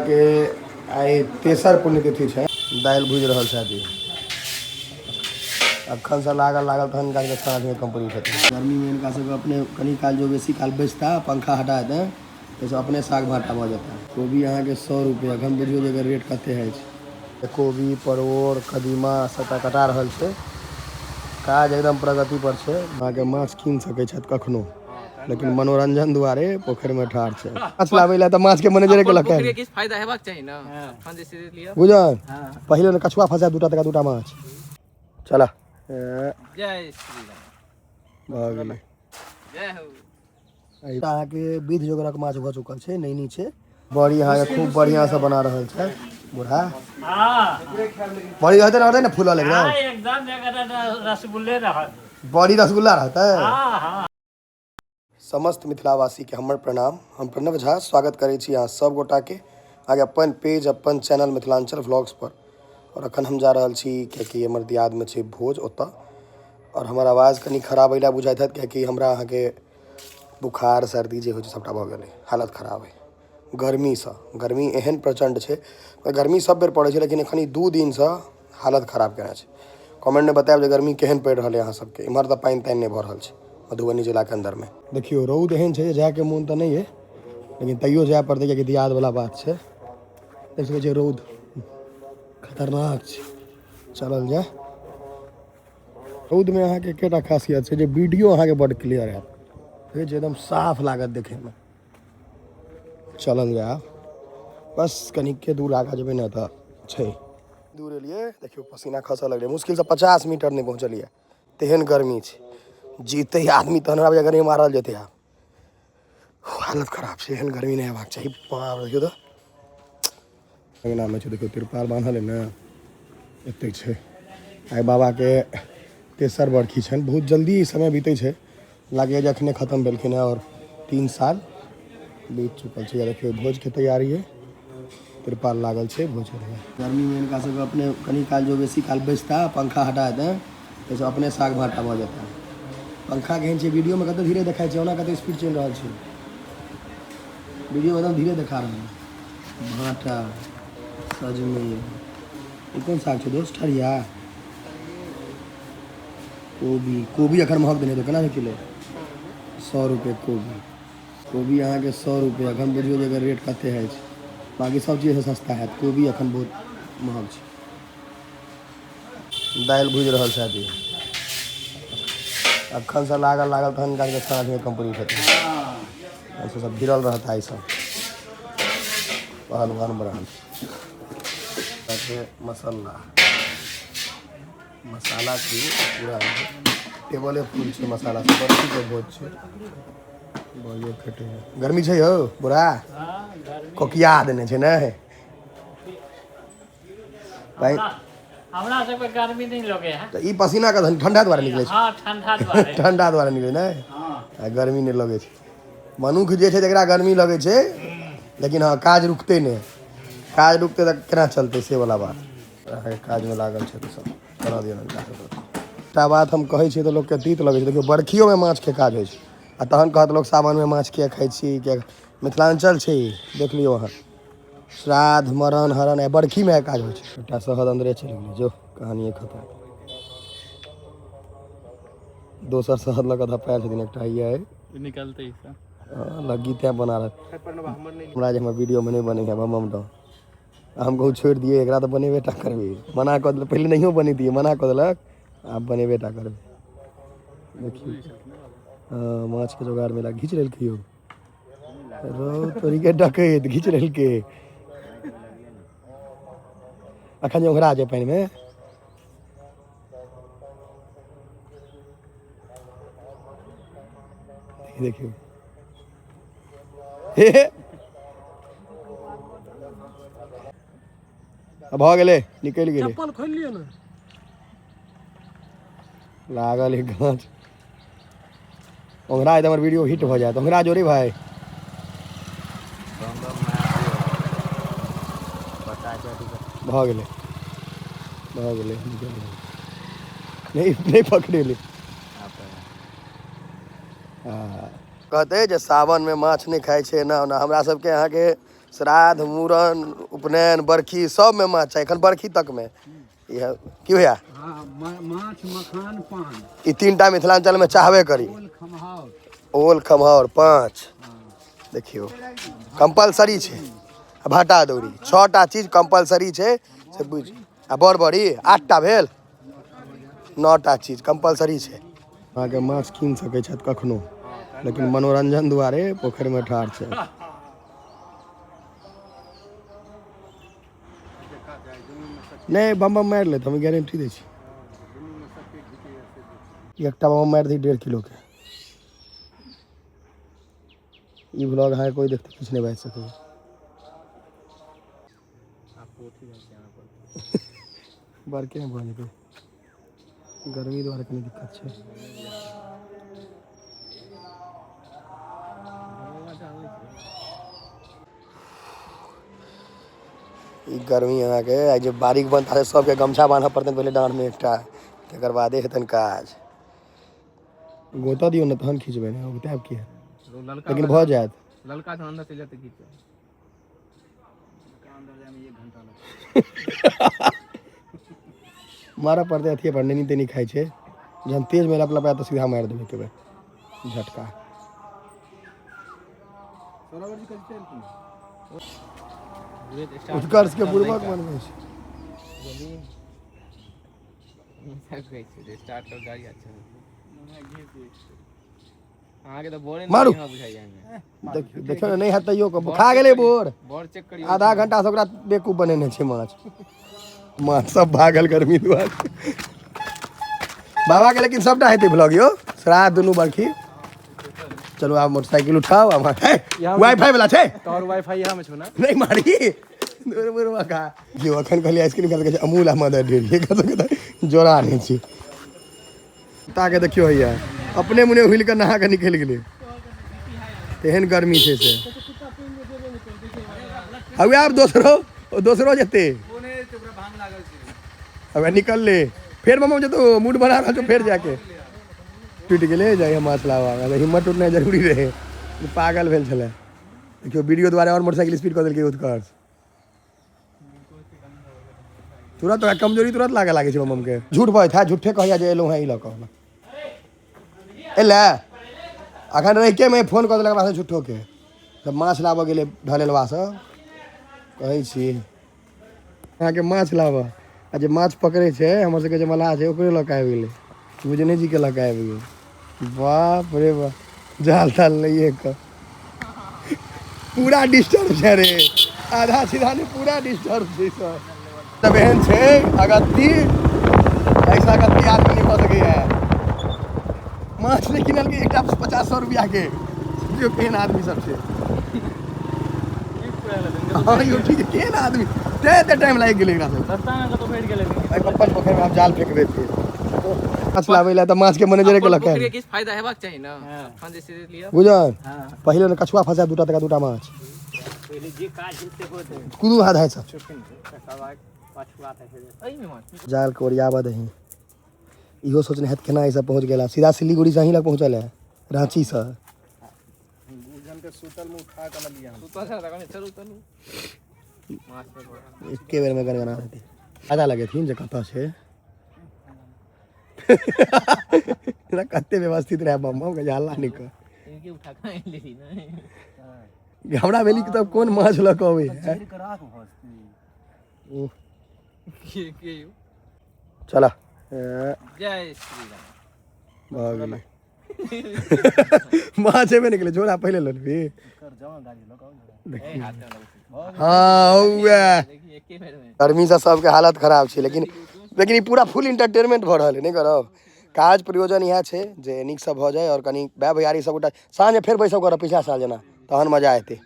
के आइ तेसर पुण्यतिथि छै। दालि भुजि रहल छथि। अखनसँ लागल लागल तहन हिनका सबके साँझमे कम्प्लीट हेतै। गर्मीमे हिनका सबके अपने कनी काल जो बेसी काल बैसता, पंखा हटा देतै ताहिसँ अपने साग भाँटा भऽ जेतै। कोबी अहाँके 100 रुपैआ, एखन बुझियौ जे एकर रेट कते अछि। कोबी, परोड़, कदीमा सबटा कटा रहल छै। काज एकदम प्रगति पर छै। अहाँके माछ कीन सकै छथि कखनो, लेकिन मनोरंजन दुआरे पोखरि में ठाढ़ छै। माछ लाबै लए तऽ माछ के मैनेजरे के लऽ के किछु फायदा हेबाक चाही ने। एखन जे छै लिअ। बुझल, पहिले ने कछुआ फंसा दूटा तका दूटा माछ। चला। जय श्री राम। भऽ गेलै। जय हो। अहाँके विध जोगरक माछ भऽ चुकल छै। नैनी छै। बड़ी अहाँके खूब बढ़िआँ से बना रहल छै बूढ़ा। बड़ी रहतै ने, रहतै ने फूलल एकदम। एकदम रसगुल्ले रहत। बड़ी रसगुल्ला रहतै। हाँ हाँ। समस्त मिथिलावासीके हमर प्रणाम। हम प्रणव झा स्वागत करै छी अहाँ सब गोटाके अहाँके अपन पेज, अपन चैनल मिथिलांचल व्लॉग्स पर। और अखन हम जा रहल छी कियाकि हमर दियादमे छै भोज ओतऽ। और हमर आवाज कनि खराब अइ लए बुझाइत हैत कियाकि हमरा अहाँके बुखार सर्दी जे होइ छै सबटा भऽ गेलै, हालत खराब अइ गर्मीसँ। गर्मी एहन प्रचण्ड छै, गर्मी सब बेर पड़ै छै लेकिन एखन ई 2 दिनसँ हालत खराब केने छै। कमेंटमे बतायब जे गर्मी केहन पड़ि रहल अइ अहाँ सबके। इम्हर तऽ पानि तानि नहि भऽ रहल छै मधुबनी जिलाके अन्दरमे। देखियौ रौद एहन छै जे जायके मोन तऽ नहि अइ लेकिन तैयो जाय पड़तै कियाकि दियादवला बात छै। देख सकै छियै रौद खतरनाक छै। चलल जाय। रौदमे अहाँके एकेटा खासियत छै जे वीडियो अहाँके बड्ड क्लियर आयत, देखै छियै एकदम साफ लागत देखैमे। चलल जाय बस कनिके दूर आगाँ जेबै ने तऽ छै। दूर एलियै, देखियौ पसीना खसऽ लगलै। मुश्किलसँ 50 मीटर नहि पहुँचलियै, तेहन गर्मी छै। जीतै आदमी तहन आब गर्मी मारल जेतै। आब हालत खराब छै, एहन गर्मी नहि हेबाक चाही। बाप, देखियौ तऽ अङ्गनामे छै, देखियौ तिरपाल बान्हल है ने, एते छै। आइ बाबाके तेसर बरखी छनि। बहुत जल्दी समय बीतै छै, लागैए जे अखने खतम भेलखिन हेँ और 3 साल बीत चुकल छै। देखियौ भोजके तैयारी है, तिरपाल लागल छै, भोज के। गर्मीमे हिनका सबके अपने कनी काल जो बेसी काल बैसता, पंखा हटा देतै ताहिसँ अपने साग भाँटा भऽ जेतै। पंखा केहन छै वीडियोमे कते धीरे देखाइ छै, ओना कते स्पीड चलि रहल छै। वीडियो एकदम धीरे देखा रहल है। भाँटा सजमनि, ई कोन साग छै दोस्त? ठरिया। कोबी, कोबी एखन महग देने हेतौ। केना छै किलो? 100 रुपए कोबी। कोबी अहाँके 100 रुपए, एखन बुझियौ जे एकर रेट कते अछि। बाँकी सब चीजसँ सस्ता हैत, कोबी एखन बहुत महग छै। दालि भुजि रहल छथि। अखनसँ लागल लागल तहन हिनका सबके साँझमे कम्प्लीट हेतै। एहिसँ सब भिड़ल रहता ई सब पहलवान ब्रांड मसाला। मसाला छी पूरा टेबले फुल छै मसाला से। बर्फी के भोज छै, बड़ियो खेटे। गर्मी छै यौ बुढ़ा, कोकिया देने छै ने भाई। हमरा सबके गर्मी नहीं लगे है। तऽ ई पसीना के ठंडा द्वारे निकले छै। हाँ, ठंडा द्वारे। ठंडा द्वारे निकले ने, आ गर्मी नहि लगै छै। मनुख जे छै जकरा गर्मी लगै छै, लेकिन हँ काज रुकतै नहि। काज रुकतै तऽ केना चलतै, से वाला बात। अहाँके काजमे लागल छै तऽ सब करऽ दियौ हिनका सबके। एकटा बात हम कहै छियै तऽ लोकके तीत लगै छै। देखियौ बरखियोमे माछके काज होइ छै आ तहन कहत लोक सावनमे माछ किया खाइ छी, किया। मिथिलाञ्चल छै ई, देख लियौ अहाँ। श्राद्ध मरण हरण आ बरखीमे काज होइ छै। एकटा शहद अन्दरे चलि गेलै, जो कहानिए खतम। दोसर शहद लऽ कऽ धपायल छथिन। एकटा हैया निकलते ई सब लग्गी तैं बना रहल हमरा जे हमर वीडियोमे नहि बनै है बम बम। हम कहूँ छोड़ि दियै एकरा तऽ बनेबे टा करबै। मना कऽ देलक, पहिले नहियो बनेतियै, मना कऽ देलक, आब बनेबे टा करबै। देखियौ हँ माछके जोगाड़ मेला घीच लेलकै यौ। रौ तोरीके डकैत घीच लेलकै। अखन जे ओंघरा जाय पानिमे। देखियौ हे भऽ गेलै, निकलि गेलै। चप्पल खोलि लिअ ने। लागल है गाछ ओंघरा, हमर वीडियो हिट भऽ जायत। ओंघरा जोरे भाय भऽ गेलै, भऽ गेलै। नहि नहि पकड़ेलै। कहतै जे सावनमे माछ नहि खाइ छै एना ओना। हमरा सबके अहाँके श्राद्ध, मूड़न, उपनयन, बरखी सबमे माछ चाही। एखन बरखी तकमे इएह की भैया? हाँ, माछ मखान पान, ई 3टा मिथिलांचलमे चाहबे करी। ओल खमहाउर, ओल खमहाउर 5। देखियौ कंपलसरी छै। आ भाटा दौरी 6टा चीज कंपलसरी छै से बुझ। आ बड़ बड़ी 8टा भेल, 9टा चीज कंपलसरी छै। अहाँके माछ कीन सकै छथि कखनो, लेकिन मनोरंजन दुआरे पोखरिमे ठाढ़ छै। नहि, बम बम मारि लेत, हम गारंटी दै छी। एकटा बम मारि दी 1.5 किलो के। ई व्लॉग अहाँके कोइ देखते किछु नहि बाजि सकैए। बड़के भऽ जेतै, गर्मी दुआरे कनि दिक्कत छै। ई गर्मी अहाँके आइ जे बारीक बनता से सबके गमछा बान्हऽ पड़तनि पहिले डाँढ़मे एकटा, तकर बादे हेतनि काज। गोता दियौ ने तहन खींचबै ने, उगतायब किया, लेकिन भऽ जायत। ललका से अंदर चलि जाते खींचे। मारऽ पड़तै अथिए पर, नैनी तैनी खाइ छै, जहन तेज मे लप लपायत तऽ सीधा मारि देबै एके बेर झटका। उत्कर्ष के बुड़बक बनबै छै। स्टार्ट कर गाड़ी। अच्छा, अहाँके तऽ बोरे मारू। नहि बुझाइया एहिमे। देखियौ ने, नहि हैत तैयो खा गेलै बोर। बोर चेक करियौ। आधा घंटा से ओकरा बेवकूफ बनेने छै। माछ माछ सब भागल गर्मी दुआरे। बाबा के लेकिन सबटा हेतै ब्लॉग यौ, श्राद्ध दुनू बरखी। चलू आब मोटरसाइकिल उठाउ। आब वाईफाई वाला छै। तोहर वाईफाई यहाँ में छौ ना? नहि मारी दूर बुढ़वा खा यौ। अखन कहलियै आइसक्रीम खा, कहै छै अमूल आ मदर डेयरी, एकर सबके तऽ जोड़ा नहि छै। ताके देखियौ, हैया अपने मुने हुलि कऽ नहा कऽ निकलि गेलै, तेहन गर्मी छै से। हवे आब दोसरो दोसरो जेतै। हवे निकलले फेर मम्मा जेतौ, मूड बना रहल छौ, फेर जाके टूटि गेलै। जाइ माछ लाबऽ, हिम्मत टूटनाइ जरूरी रहै, पागल भेल छलै। देखियौ, वीडियो द्वारा आओर मोटरसाइकिल स्पीड कऽ देलकै उत्कर्ष। तुरंत ओकरा कमजोरी तुरंत लागऽ लागै छै। मम्म के झूठ बजैत है, झूठे कहैया जे एलहुँ हेँ ई लऽ कऽ। एलै अखन रहिके मे फोन कऽ देलक हमरा झूठो के। तऽ माछ लाबऽ गेलै ढलेलवा सब, कहै छी अहाँके माछ लाबऽ। आ जे माछ पकड़ै छै हमर सबके जे मलाह छै, ओकरे लऽ कऽ आबि गेलै, बुझने जी के लऽ कऽ आबि गेल। बाप रे बाप, जाल ताल लैए कऽ पूरा डिस्टर्ब छै रे, आधा सीधा नहि, पूरा डिस्टर्ब छै सब। तब एहन छै अगत्ती, ऐसा अगत्ती आदमी नहि भऽ सकैए। माछ नहि किनलकै एकटा 50-100 रुपैआ के। सोचियौ केहन आदमी सब छै। हँ यौ, ठीक है, केहन आदमी, तें एते टाइम लागि गेलै एकरा सब। रस्तामे कतौ भेट गेलै। एहि अपन पोखरिमे आब जाल फेकबै। फेर माछ लाबै लए तऽ माछके मैनेजरे के लऽ कऽ पोखरि के किछु फायदा हेबाक चाही ने, अखन जे छै लिअ। बुझल, पहिले ने कछुआ फंसा दूटा तक दूटा माछ। पहिले जे काज हेतै होतै। कुदू हाथ है सब। तकर बाद पछुआ तऽ हेबे। एहिमे माछ जाल के ओरियाबऽ दही। इहो सोचने हैत केना ई सब पहुँच गेला सीधा सिलीगुड़ी से अहीं लग पहुँचल है राँची से। सुतल छल तऽ कहने चलू चलू माछ पकड़ऽ। एके बेरमे गनगना देतै। फायदा लगेथिन जे कतऽ छै। एकरा कते व्यवस्थित रहै बम बम के हल्ला नहि कर। इनके उठा कऽ आनि लेली ने। हमरा भेली कि तब कोन माछ लऽ कऽ अबै है। ओह, के यौ? चला। जय श्री राम। भऽ गेलै, माछ हेबे नहि केलै, झोरा पहिले लऽ लेबही। ए हाथ में लगै छै। हँ उएह। देखी एके बेर में। गर्मीसँ सबके हालत खराब छै, लेकिन लेकिन ई पूरा फुल इंटरटेनमेंट भऽ रहल है। नहि करब काज, प्रयोजन इएह छै जे नीकसँ भऽ जाय आओर कनि भाय भैयारी सब गोटा साँझमे फेर बैसब करब पिछला साल जेना, तहन मजा एतै।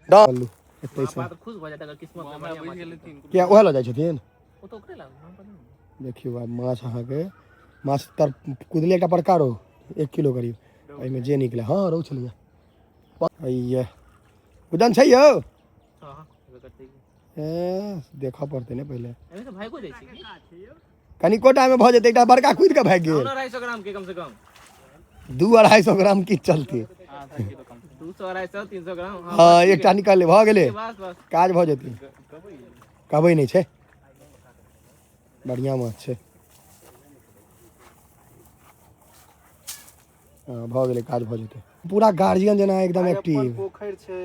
डन एतैसँ। बाप खुश भऽ जायत अगर किस्मत में बढ़िया माछ मिलतै। किया, उएह लऽ जाइ छथिन? ओ तऽ ओकरे लाग हम पता नहीं। देखियौ, आब माछ अहाँके माछ तर कुदले एकटा बड़का रहु, 1 किलो करीब, एहिमे जे निकले। हँ, रहु छलैया। अइया वजन छै यौ। हाँ हाँ, हेबे करतै की। ए, देखऽ पड़तै ने पहिले। एहिमे तऽ भागो जाइ छै की? कनिको टाइममे भऽ जेतै, एकटा बड़का कुदि कऽ भागि गेल। 250 ग्राम के कम से कम। 200-250 ग्राम की चलते। आधा किलो कम से कम। 200 250 300 ग्राम। हँ, एकटा निकाल ले, भऽ गेलै। बस बस। काज भऽ जेतै। कबै नहि छै, बढ़िआँ माछ छै। हँ, भऽ गेलै, काज भऽ जेतै। पूरा गार्जियन जेना एकदम एक्टिव। पोखरि छै।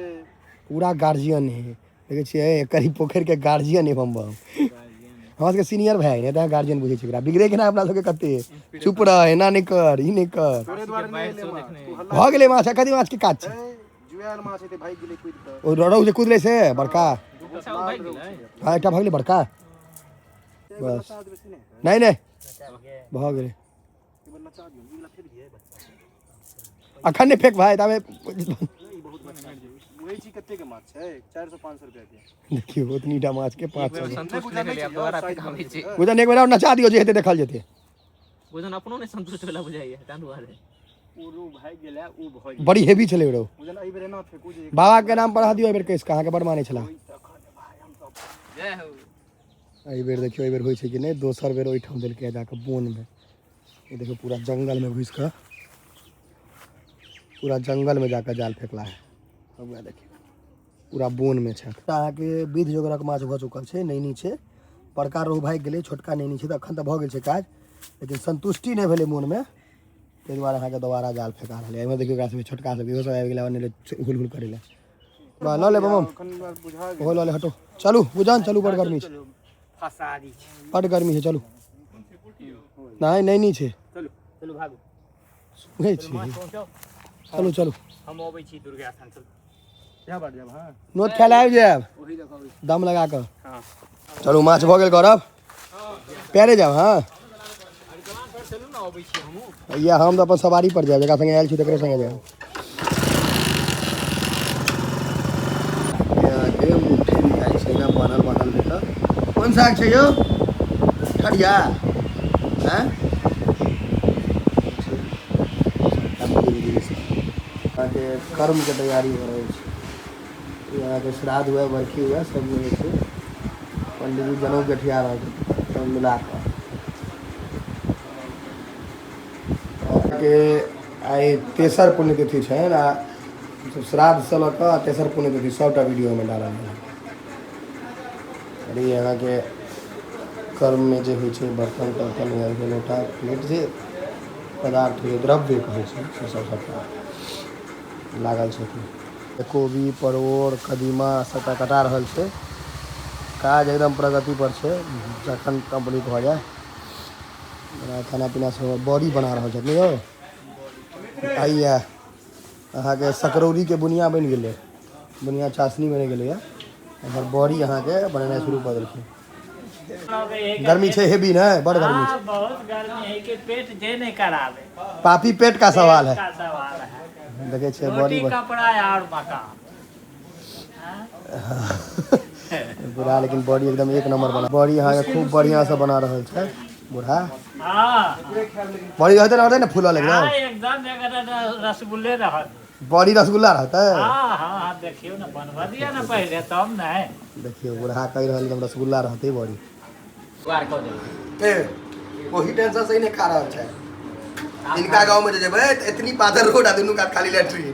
पूरा गार्जियन है, देखै छियै, एकर ई पोखरिके गार्जियन है। बम बम हमरा सबके सीनियर भाय ने, तैं गार्जियन बुझै छै एकरा। बिगड़े के ना अपना सबके कते, चुप रह, एना नहि कर, ई नहि कर। तोरे दुआरे नहि एलै माछ, तू हल्ला। भऽ गेलै माछ। कथी माछ के काज छै? ए, जुआयल माछ हेतै, भागि गेलै कुदि कऽ। ओ रौ जे कुदलै से बड़का। अच्छा, ओ भागि गेलै। हँ, एकटा भऽ गेलै बड़का, बस। नचा देबै से नहि? नहि नहि, भऽ गेलै। एक बेर नचा दियौ, ई वला फेक दियै। अखन नहि फेक भाय, ताबे ई बहुत बच्चा छै। बुझै छी कते के माछ छै? 400 500 रुपया के। देखियौ, ओतनीटा माछ के 500। संतुष्ट नहि भेलै, आब दोबारा फेकाबै छै। बुझल, एक बेर आओर नचा दियौ, जे हेतै देखल जेतै। बुझन अपनो नहि संतुष्ट भेला बुझाइया, ताहि दुआरे। ओ रो भागि गेलै, ओ भऽ गेल। बड़ी हेवी छलै रौ। बुझल, एहि बेर एना फेकू जे बाबा के नाम पर दियौ एहि बेर केस, अहाँके बड़ मानै छला। जय हो। एहि बेर देखियौ, एहि बेर होइ छै कि नहि। दोसर बेर ओहिठाम देलकै जाकऽ बोनमे। ई देखियौ, पूरा जंगलमे घुसि कऽ, पूरा जंगलमे जाकऽ जाल फेकला है। वएह देखियौ, पूरा बोनमे छै। अहाँके विध जोगरक माछ भऽ चुकल छै, नैनी छै। बड़का रोहु भागि गेलै, छोटका नैनी छै। तऽ एखन तऽ भऽ गेल छै काज, लेकिन संतुष्टि नहि भेलै मोनमे, ताहि दुआरे अहाँके दोबारा जाल फेका रहलै। एहिमे देखियौ, एकरा सबके छोटका सब इहो सब आबि गेलै हुल हुल करै लए। लऽ ले बम। एखन बुझा गेल। ओहो लऽ ले। हटो, चलू बुझन, चलू, बड़ गर्मी छै। फसादी छै। बड़ गर्मी छै, चलू। नहि, नैनी छै। चलू चलू, भागू। सुनै छी? माछ पहुँचाउ। चलू चलू। हम अबै छी दुर्गा स्थान, चलू। इएह बाट जायब? हँ। नोत खाय लए आबि जायब। ओही दऽ अबै छी। दम लगा कऽ। हँ। चलू, माछ भऽ गेल गौरव। पैरे जायब? हँ। चलू ने, अबै छी हमहूँ। भैया, हम तऽ अपन सवारी पर जायब। जकरा संगे आयल छी तकरे संगे जायब। अहाँके मुट्ठी बिकाइ छै ने, बनल बनल भेटत। कोन साग छै यौ? ठरिया हैं। अहाँके कर्मके तैयारी भऽ रहल छै। ई अहाँके श्राद्ध हुए, बरखी हुए, सबमे होइ छै। पंडीजी जनउ गठिया रहल छै सब मिला कऽ। अहाँके आइ तेसर पुण्यतिथि छनि आ श्राद्धसँ लऽ कऽ तेसर पुण्यतिथि सभटा वीडियोमे डालल गेल। अरे, अहाँके कर्ममे जे होइ छै, बर्तन तर्तन, लोटा प्लेट, जे पदार्थ होइ छै, द्रव्य कहै छै, से सब सभटा लागल छथिन। कोबी, परोड़, कदीमा सभटा कटा रहल छै। काज एकदम प्रगति पर छै, जखन कम्प्लीट भऽ जाय। खाना पीना सब बड़ी बना रहल छथिन यौ। आइया अहाँके सकरौरीके बुनिया बनि गेलै, बुनिया चाशनी बनि गेलैए। एम्हर बड़ी अहाँके बनेनाइ शुरू कऽ देलखिन। गर्मी छै हेवी ने, बड़ गर्मी छै। बहुत गर्मी है कि पेट जे नहीं करावे। पापी पेट का सवाल है। का सवाल है। देखै छियै रोटी बड़ी कपड़ा और मकान। बूढ़ा लेकिन बड़ी एकदम एक नंबर बना। बड़ी अहाँके खूब बढ़िआँ से बना रहल छै बूढ़ा। हाँ। बड़ी रहतै ने, रहतै ने फूलल एकदम? हाँ, एकदम एकरा रसगुल्ले रहत। बड़ी रसगुल्ला रहतै। हाँ हाँ हाँ, देखियौ ने, बनवा दिया ने पहले तब ने। देखियौ, बूढ़ा कहि रहल एकदम रसगुल्ला रहतै बड़ी। वार कऽ देबै। ए, ओही टेंशन से ही नहि खा रहल छै। इनका गांव में जे जेबै तऽ एतनी पाथर रोड आ दुनू कात खाली लैट्रिन।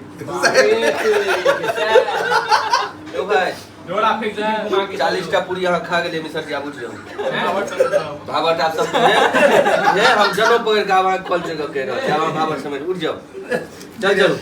यौ भाई। डोरा फेंक दे घुमा के। 40 टा पूरी अहाँ खा गेलियै मिसर जी, आब उठि जाउ। भाबर आब सब हे, हम जनो पकड़ि कऽ आब अहाँके कॉल जगह कहि रहल छी। आब अहाँ भाबर समझ उठि जाउ, चल चलू।